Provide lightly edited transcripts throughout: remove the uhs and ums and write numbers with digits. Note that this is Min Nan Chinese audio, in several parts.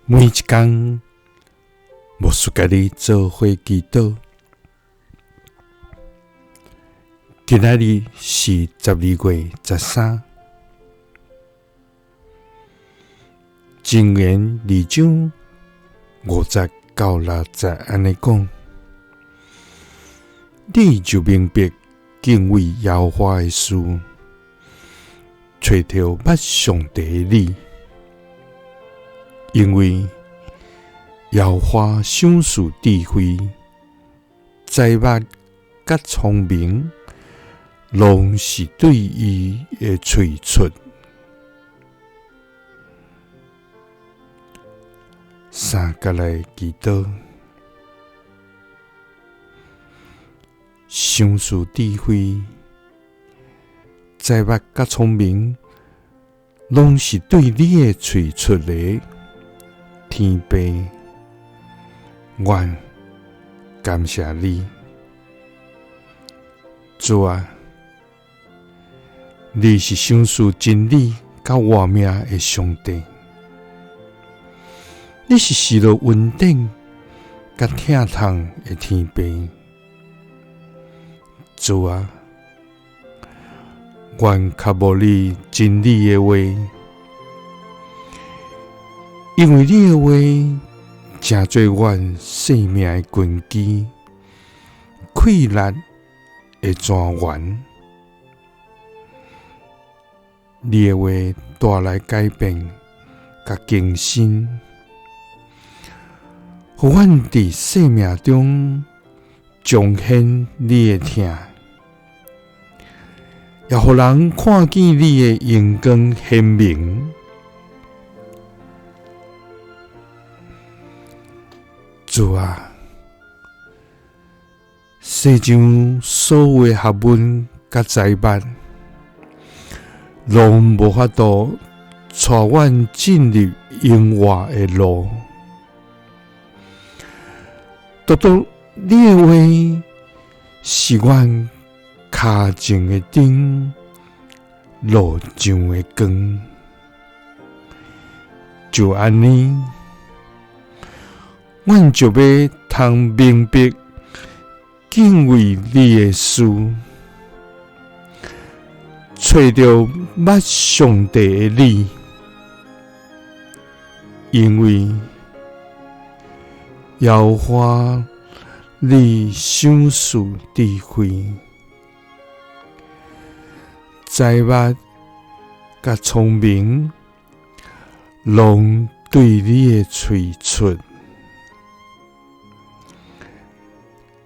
每一工，牧师佮你做伙祈祷。今仔日是12月13，箴言2章5节到6节按呢讲，你就明白敬畏耶和华的事，揣著捌上帝的理，因为耶和华赏赐智慧、财物佮聪明，攏是对伊的喙出。三佮来祈祷，赏赐智慧、财物佮聪明，攏是对你的喙出的。天父，阮感谢你，主啊，你是赏赐真理佮活命的上帝，你是赐落恩典佮疼痛的天父。主啊，阮渴慕你真理的话，因为你的话成做阮生命的根基，气力的泉源。你的话带来改变佮更新，予阮伫生命中彰显你的疼，也予人看见你的荣光显明。主啊，世上所有的学问佮财物，攏无法度带阮进入永活的路。独独你的话是阮跤前的灯，路上的光。就按呢，阮就欲通明白敬畏你的事，揣著捌上帝的理，因为耶和华你赏赐智慧、财物佮聪明，攏对你的喙出。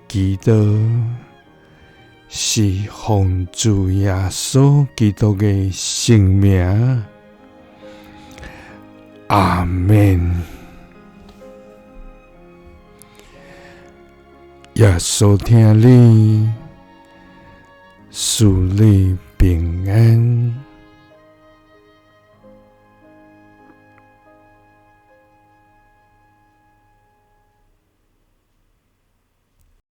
祈祷是奉主耶稣基督的圣名，阿们。耶稣疼你，赐你平安。